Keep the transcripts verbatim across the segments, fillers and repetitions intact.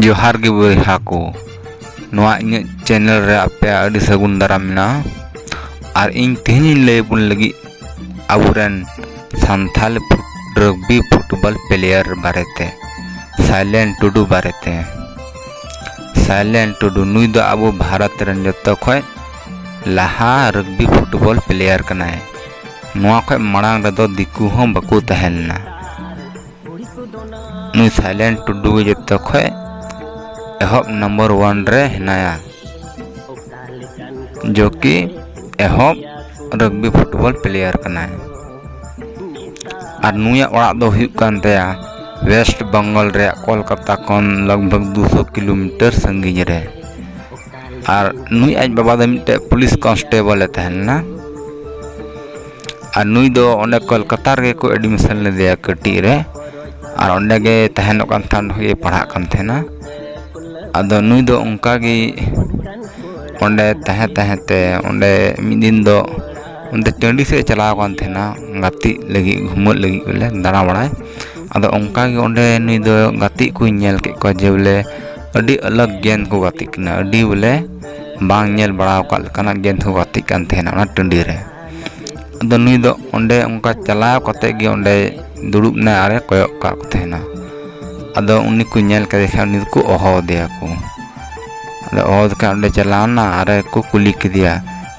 ᱡᱚᱦᱟᱨ ᱜᱮ ᱵᱚᱭᱦᱟ ᱠᱚ, ᱱᱚᱣᱟ ᱤᱧᱟᱹᱜ ᱪᱮᱱᱮᱞ ᱨᱮ ᱟᱯᱮᱭᱟᱜ ᱟᱹᱰᱤ ᱥᱟᱹᱜᱩᱱ ᱫᱟᱨᱟᱢ ᱢᱮᱱᱟᱜᱼᱟ᱾ ᱟᱨ ᱤᱧ ᱛᱮᱦᱮᱧ ᱤᱧ ᱞᱟᱹᱭ ᱟᱵᱚᱱ ᱞᱟᱹᱜᱤᱫ ᱟᱵᱚᱨᱮᱱ Santal foot-, rugby football player ᱵᱟᱨᱮᱛᱮ, ᱥᱟᱭᱞᱮᱱ ᱴᱩᱰᱩ ᱵᱟᱨᱮᱛᱮ᱾ ᱥᱟᱭᱞᱮᱱ ᱴᱩᱰᱩ ᱱᱩᱭ ᱫᱚ ᱟᱵᱚ ᱵᱷᱟᱨᱚᱛ ᱨᱮᱱ ᱡᱚᱛᱚ ᱠᱷᱚᱱ ᱞᱟᱦᱟ ᱨᱟᱜᱽᱵᱤ ᱯᱷᱩᱴᱵᱚᱞ ᱯᱞᱮᱭᱟᱨ ᱠᱟᱱᱟᱭ᱾ ᱱᱚᱣᱟ ᱠᱷᱚᱱ ᱢᱟᱲᱟᱝ ᱨᱮᱫᱚ ᱫᱤᱠᱩ ᱦᱚᱸ ᱵᱟᱠᱚ ᱛᱟᱦᱮᱸ ᱞᱮᱱᱟ᱾ ᱱᱩᱭ ᱥᱟᱭᱞᱮᱱ ᱴᱩᱰᱩ ᱜᱮ ᱡᱚᱛᱚ ᱠᱷᱚᱱ ᱮᱦᱚᱵ ᱱᱟᱢᱵᱟᱨ ᱚᱣᱟᱱ ᱨᱮ ᱦᱮᱱᱟᱭᱟ, ᱡᱚ ᱠᱤ ᱮᱦᱚᱵ ᱨᱟᱜᱽᱵᱤ ᱯᱷᱩᱴᱵᱚᱞ ᱯᱞᱮᱭᱟᱨ ᱠᱟᱱᱟᱭ᱾ ᱟᱨ ᱱᱩᱭᱟᱜ ᱚᱲᱟᱜ ᱫᱚ ᱦᱩᱭᱩᱜ ᱠᱟᱱ ᱛᱟᱭᱟ ᱳᱭᱮᱥᱴ ᱵᱮᱝᱜᱚᱞ ᱨᱮᱭᱟᱜ ᱠᱳᱞᱠᱟᱛᱟ ᱠᱷᱚᱱ ᱞᱟᱜᱽ ᱵᱷᱟᱜᱽ ᱫᱩᱥᱚ ᱠᱤᱞᱳᱢᱤᱴᱟᱨ ᱥᱟᱺᱜᱤᱧ ᱨᱮ᱾ ᱟᱨ ᱱᱩᱭ ᱟᱡ ᱵᱟᱵᱟ ᱫᱚ ᱢᱤᱫᱴᱮᱡ ᱯᱩᱞᱤᱥ ᱠᱚᱱᱥᱴᱮᱵᱚᱞ ᱮ ᱛᱟᱦᱮᱸ ᱞᱮᱱᱟ᱾ ᱟᱨ ᱱᱩᱭ ᱫᱚ ᱚᱸᱰᱮ ᱠᱳᱞᱠᱟᱛᱟ ᱨᱮᱜᱮ ᱠᱚ ᱮᱰᱢᱤᱥᱚᱱ ᱞᱮᱫᱮᱭᱟ ᱠᱟᱹᱴᱤᱡ ᱨᱮ᱾ ᱟᱨ ᱚᱸᱰᱮ ᱜᱮ ᱛᱟᱦᱮᱱᱚᱜ ᱠᱟᱱ ᱛᱟᱦᱮᱸᱫ, ᱚᱸᱰᱮ ᱜᱮ ᱯᱟᱲᱦᱟᱜ ᱠᱟᱱ ᱛᱟᱦᱮᱱᱟ᱾ ᱟᱫᱚ ᱱᱩᱭ ᱫᱚ ᱚᱱᱠᱟ ᱜᱮ ᱚᱸᱰᱮ ᱛᱟᱦᱮᱸ ᱛᱟᱦᱮᱸ ᱛᱮ ᱚᱸᱰᱮ ᱢᱤᱫ ᱫᱤᱱ ᱫᱚ ᱚᱱᱛᱮ ᱴᱟᱺᱰᱤ ᱥᱮᱫ ᱮ ᱪᱟᱞᱟᱣ ᱟᱠᱟᱱ ᱛᱟᱦᱮᱱᱟ, ᱜᱟᱛᱮᱜ ᱞᱟᱹᱜᱤᱫ, ᱜᱷᱩᱢᱟᱹᱜ ᱞᱟᱹᱜᱤᱫ ᱵᱚᱞᱮ, ᱫᱟᱬᱟ ᱵᱟᱲᱟᱭ᱾ ᱟᱫᱚ ᱚᱱᱠᱟ ᱜᱮ ᱚᱸᱰᱮ ᱱᱩᱭ ᱫᱚ ᱜᱟᱛᱮᱜ ᱠᱚᱭ ᱧᱮᱞ ᱠᱮᱫ ᱠᱚᱣᱟ ᱡᱮ ᱵᱚᱞᱮ ᱟᱹᱰᱤ ᱟᱞᱟᱜᱽ ᱜᱮᱢ ᱠᱚ ᱜᱟᱛᱮᱜ ᱠᱟᱱᱟ, ᱟᱹᱰᱤ ᱵᱚᱞᱮ ᱵᱟᱝ ᱧᱮᱞ ᱵᱟᱲᱟ ᱟᱠᱟᱫ ᱞᱮᱠᱟᱱᱟᱜ ᱜᱮᱢ ᱠᱚ ᱜᱟᱛᱮᱜ ᱠᱟᱱ ᱛᱟᱦᱮᱱᱟ ᱚᱱᱟ ᱴᱟᱺᱰᱤ ᱨᱮ᱾ ᱟᱫᱚ ᱱᱩᱭ ᱫᱚ ᱚᱸᱰᱮ ᱚᱱᱠᱟ ᱪᱟᱞᱟᱣ ᱠᱟᱛᱮ ᱜᱮ ᱚᱸᱰᱮ ᱫᱩᱲᱩᱵ ᱮᱱᱟᱭ ᱟᱨᱮ ᱠᱚᱭᱚᱜ ᱠᱟᱜ ᱠᱚ ᱛᱟᱦᱮᱱᱟ᱾ ᱟᱫᱚ ᱩᱱᱤ ᱠᱚ ᱧᱮᱞ ᱠᱮᱫᱮ ᱠᱷᱟᱱ ᱩᱱᱤ ᱫᱚᱠᱚ ᱦᱚᱦᱚ ᱟᱫᱮᱭᱟ ᱠᱚ᱾ ᱟᱫᱚ ᱦᱚᱦᱚ ᱟᱫᱮ ᱠᱷᱟᱱ ᱚᱸᱰᱮ ᱪᱟᱞᱟᱣ ᱮᱱᱟ ᱟᱨᱮ ᱠᱚ ᱠᱩᱞᱤ ᱠᱮᱫᱮᱭᱟ,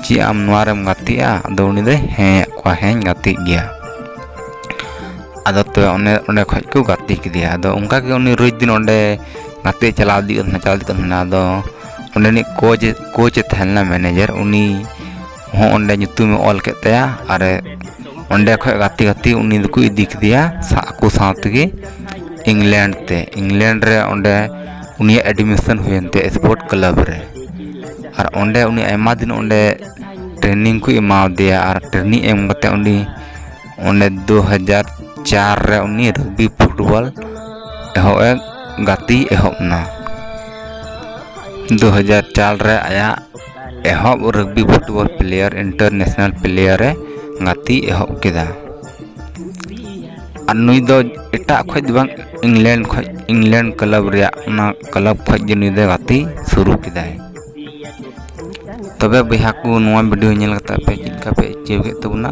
"ᱪᱮᱫ ᱟᱢ ᱱᱚᱣᱟ ᱨᱮᱢ ᱜᱟᱛᱮᱜᱼᱟ?" ᱟᱫᱚ ᱩᱱᱤ ᱫᱚᱭ ᱦᱮᱸ ᱟᱫ ᱠᱚᱣᱟ, "ᱦᱮᱸᱧ ᱜᱟᱛᱮᱜ ᱜᱮᱭᱟ᱾" ᱟᱫᱚ ᱛᱚᱵᱮ ᱚᱱᱮ ᱚᱸᱰᱮ ᱠᱷᱚᱡ ᱠᱚ ᱜᱟᱛᱮ ᱠᱮᱫᱮᱭᱟ᱾ ᱟᱫᱚ ᱚᱱᱠᱟ ᱜᱮ ᱩᱱᱤ ᱨᱳᱡᱽ ᱫᱤᱱ ᱚᱸᱰᱮ ᱜᱟᱛᱮ ᱪᱟᱞᱟᱣ ᱤᱫᱤᱜ ᱠᱟᱱ ᱛᱟᱦᱮᱱᱟ, ᱪᱟᱞᱟᱣ ᱤᱫᱤᱜ ᱠᱟᱱ ᱛᱟᱦᱮᱱᱟ᱾ ᱟᱫᱚ ᱚᱸᱰᱮᱱᱤᱡ ᱠᱳᱪ, ᱠᱳᱪ ᱮ ᱛᱟᱦᱮᱸ ᱞᱮᱱᱟ, ᱢᱮᱱᱮᱡᱟᱨ, ᱩᱱᱤ ᱦᱚᱸ ᱚᱸᱰᱮ ᱧᱩᱛᱩᱢᱮ ᱚᱞ ᱠᱮᱫ ᱛᱟᱭᱟ᱾ ᱟᱨ ᱚᱸᱰᱮ ᱠᱷᱚᱡ ᱜᱟᱛᱮ ᱜᱟᱛᱮ ᱩᱱᱤ ᱫᱚᱠᱚ ᱤᱫᱤ ᱠᱮᱫᱮᱭᱟ ᱥᱟ-, ᱟᱠᱚ ᱥᱟᱶ ᱛᱮᱜᱮ ᱤᱝᱞᱮᱱᱰ ᱛᱮ᱾ ᱤᱝᱞᱮᱱᱰ ᱨᱮ ᱚᱸᱰᱮ ᱩᱱᱤᱭᱟᱜ ᱮᱰᱢᱤᱥᱚᱱ ᱦᱩᱭᱮᱱ ᱛᱟᱭᱟ ᱥᱯᱳᱨᱴ ᱠᱞᱟᱵᱽ ᱨᱮ᱾ ᱟᱨ ᱚᱸᱰᱮ ᱩᱱᱤ ᱟᱭᱢᱟ ᱫᱤᱱ ᱚᱸᱰᱮ ᱴᱨᱮᱱᱤᱝ ᱠᱚ ᱮᱢᱟᱣᱟᱫᱮᱭᱟ᱾ ᱟᱨ ᱴᱨᱮᱱᱤᱝ ᱮᱢ ᱠᱟᱛᱮ ᱩᱱᱤ ᱚᱸᱰᱮ ᱫᱩ ᱦᱟᱡᱟᱨ ᱪᱟᱨ ᱨᱮ ᱩᱱᱤ ᱨᱟᱜᱽᱵᱤ ᱯᱷᱩᱴᱵᱚᱞ ᱮᱦᱚᱵ ᱮ ᱜᱟᱛᱮ ᱮᱦᱚᱵ ᱮᱱᱟ᱾ ᱫᱩ ᱦᱟᱡᱟᱨ ᱪᱟᱨ ᱨᱮ ᱟᱭᱟᱜ ᱮᱦᱚᱵ rugby football player, international player ᱮ ᱜᱟᱛᱮ ᱮᱦᱚᱵ ᱠᱮᱫᱟ᱾ ᱟᱨ ᱱᱩᱭ ᱫᱚ ᱮᱴᱟᱜ ᱠᱷᱚᱡ ᱫᱚ ᱵᱟᱝ, ᱤᱝᱞᱮᱱᱰ ᱠᱷᱚᱡ, ᱤᱝᱞᱮᱱᱰ ᱠᱞᱟᱵᱽ ᱨᱮᱭᱟᱜ ᱚᱱᱟ ᱠᱞᱟᱵᱽ ᱠᱷᱚᱡ ᱜᱮ ᱱᱩᱭ ᱫᱚ ᱜᱟᱛᱮ ᱥᱩᱨᱩ ᱠᱮᱫᱟᱭ᱾ ᱛᱚᱵᱮ ᱵᱚᱭᱦᱟ ᱠᱚ, ᱱᱚᱣᱟ ᱵᱷᱤᱰᱤᱭᱳ ᱧᱮᱞ ᱠᱟᱛᱮ ᱟᱯᱮ ᱪᱮᱫ ᱞᱮᱠᱟ ᱯᱮ ᱟᱹᱭᱠᱟᱹᱣ ᱠᱮᱫ ᱛᱟᱵᱚᱱᱟ,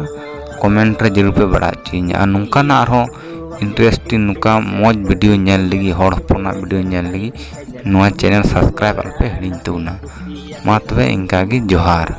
ᱠᱚᱢᱮᱱᱴ ᱨᱮ ᱡᱟᱹᱨᱩᱲ ᱯᱮ ᱵᱟᱲᱟᱭ ᱦᱚᱪᱚᱧᱟ᱾ ᱟᱨ ᱱᱚᱝᱠᱟᱱᱟᱜ ᱟᱨᱦᱚᱸ ᱤᱱᱴᱟᱨᱮᱥᱴᱤᱝ, ᱱᱚᱝᱠᱟ ᱢᱚᱡᱽ ᱵᱷᱤᱰᱤᱭᱳ ᱧᱮᱞ ᱞᱟᱹᱜᱤᱫ, ᱦᱚᱲ ᱦᱚᱯᱚᱱᱟᱜ ᱵᱷᱤᱰᱤᱭᱳ ᱧᱮᱞ ᱞᱟᱹᱜᱤᱫ ᱱᱚᱣᱟ ᱪᱮᱱᱮᱞ ᱥᱟᱵᱥᱠᱨᱟᱭᱤᱵᱽ ᱟᱞᱚᱯᱮ ᱦᱤᱲᱤᱧ ᱛᱟᱵᱚᱱᱟ᱾ ᱢᱟ ᱛᱚᱵᱮ ᱤᱱᱠᱟ ᱜᱮ, ᱡᱚᱦᱟᱨ᱾